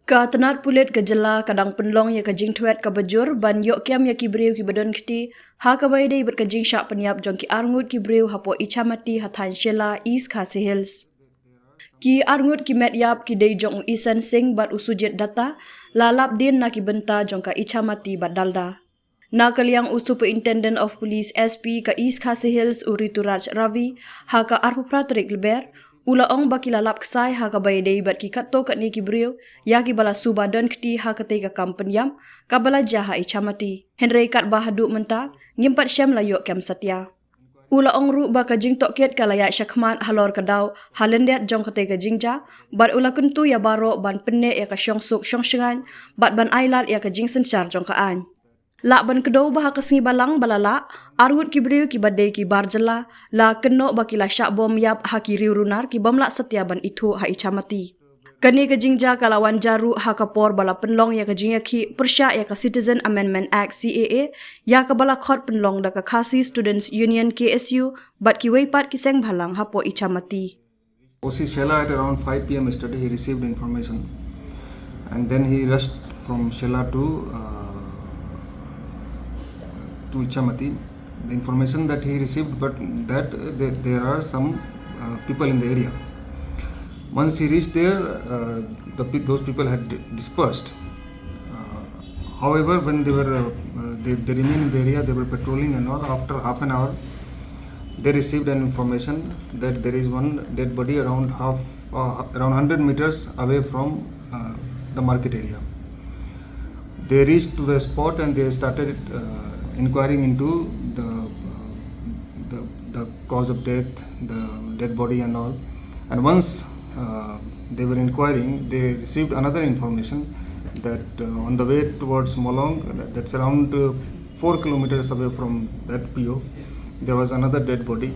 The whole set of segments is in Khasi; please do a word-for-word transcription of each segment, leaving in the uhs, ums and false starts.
Ka tnat pulit ka jylla ka dang pynlong ïa ka jingthwet kaba jur ban ïoh kem ïa ki briew kiba don kti ha kaba ïadei bad ka jingshah pynïap jong ki arngut ki briew hapoh Ichamati ha thaiñ Shella, East Khasi Hills. Ki arngut ki met ïap ki dei jong u Isan Singh bad u Sujit Datta, la lap dien na ki bynta jong ka Ichamati bad Dalda. Na ka liang u Superintendent of Police, S P, ka East Khasi Hills, u Rituraj Ravi, ha ka arphew phra tarik Lber, u la ong ba ki la lap ksai ha kaba ïadei bad ki katto katne ki briew ïa kiba la suba don kti ha katei ka kam pynïap kaba la jia ha Ichamati. Hynrei katba haduh mynta ngim pat shem la ïoh kem satia. U la ong ruh ba ka jingtohkit ka la ïaid shakhmat halor ka daw ha lyndet jong katei ka jingjia, bad u la kyntu ïa baroh ban pynneh ïa ka shongsuk shongshngaiñ bad ban ailad ïa ka jingsynshar jong ka aiñ. Lah ban kdew ba ha ka sngi Balang ba la lah, arngut ki briew kiba dei ki bar jylla la kynnoh ba ki la shah bom ïap ha ki riew runar ki bym lah satia ban ithuh ha Ichamati. Kane ka jingjia ka la wan jia ruh ha ka por ba la pynlong ïa ka jingïakhih pyrshah ïa ka Citizen Amendment Act, C A A, ïa kaba la khot pynlong da ka Khasi Students Union, K S U, bad kiwei pat ki seng bhalang hapoh Ichamati. O C Shella at around five p m yesterday, he received information, and then he rushed from Shella to, uh, to Ichamati. The information that he received, but that, uh, there, there are some, uh, people in the area. Once he reached there, uh, the, pe- those people had di- dispersed. Uh, however, when they were, uh, uh, they, they remained in the area, they were patrolling and all. After half an hour, they received an information that there is one dead body around half, uh, around hundred meters away from, uh, the market area. They reached to the spot and they started, uh, inquiring into the, uh, the, the cause of death, the dead body and all. And once, uh, they were inquiring, they received another information that, uh, on the way towards Molong, that- that's around, uh, four kilometers away from that P O, there was another dead body.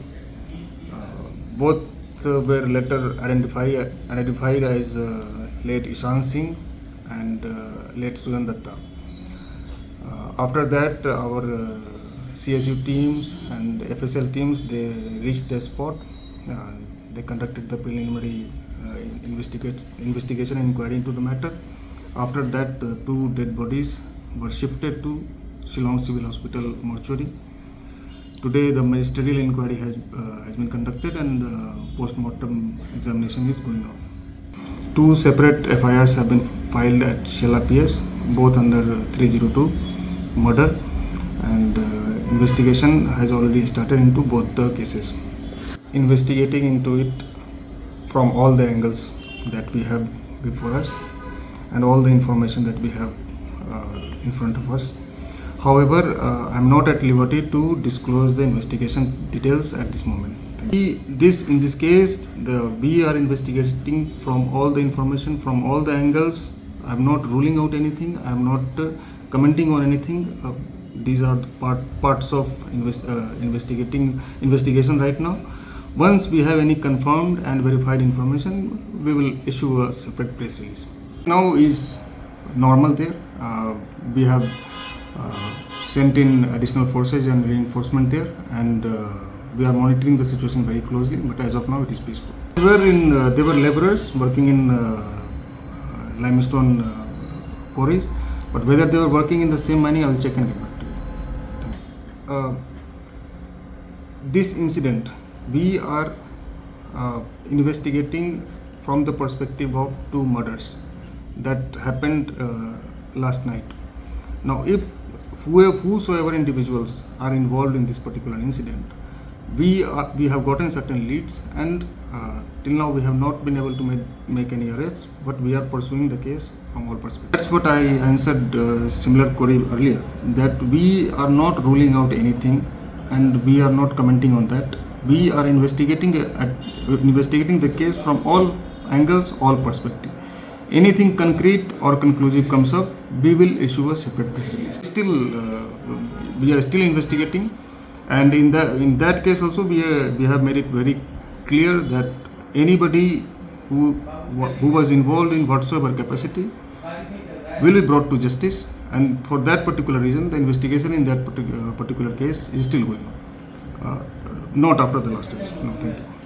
Uh, both, uh, were later identify- identified as, uh, late Ishan Singh and, uh, late Sujan Datta. Uh, after that, uh, our, uh, C S U teams and F S L teams, they reached the spot. Uh, they conducted the preliminary, uh, in- investigate- investigation and inquiry into the matter. After that, the two dead bodies were shifted to Shillong Civil Hospital mortuary. Today, the magisterial inquiry has, uh, has been conducted and, uh, post-mortem examination is going on. Two separate F I Rs have been filed at Shella P S, both under three zero two murder, and, uh, investigation has already started into both the cases. Investigating into it from all the angles that we have before us and all the information that we have, uh, in front of us. However, uh, I'm not at liberty to disclose the investigation details at this moment. Thank you. We- This, in this case, the, we are investigating from all the information, from all the angles. I'm not ruling out anything. I'm not, uh, commenting on anything. Uh, these are the part, parts of invest, uh, investigating investigation right now. Once we have any confirmed and verified information, we will issue a separate press release. Now is normal there. Uh, we have, uh, sent in additional forces and reinforcement there, and, uh, we are monitoring the situation very closely. But as of now, it is peaceful. They were in. Uh, they were laborers working in, uh, uh, limestone, uh, quarries. But whether they were working in the same mining, I will check and get back to you. Thank you. Uh, this incident, we are, uh, investigating from the perspective of two murders that happened, uh, last night. Now, if whoever, whosoever individuals are involved in this particular incident, we are, we have gotten certain leads, and, uh, till now we have not been able to make, make any arrests, but we are pursuing the case from all perspectives. That's what I answered, uh, similar query earlier, that we are not ruling out anything and we are not commenting on that. We are investigating, uh, at, investigating the case from all angles, all perspective. Anything concrete or conclusive comes up, we will issue a separate press release. Still, uh, we are still investigating, and in the, in that case also, we, uh, we have made it very clear that anybody who wa- who was involved in whatsoever capacity will be brought to justice, and for that particular reason, the investigation in that particular, particular case is still going on. Uh, not after the last arrest. No, thank you.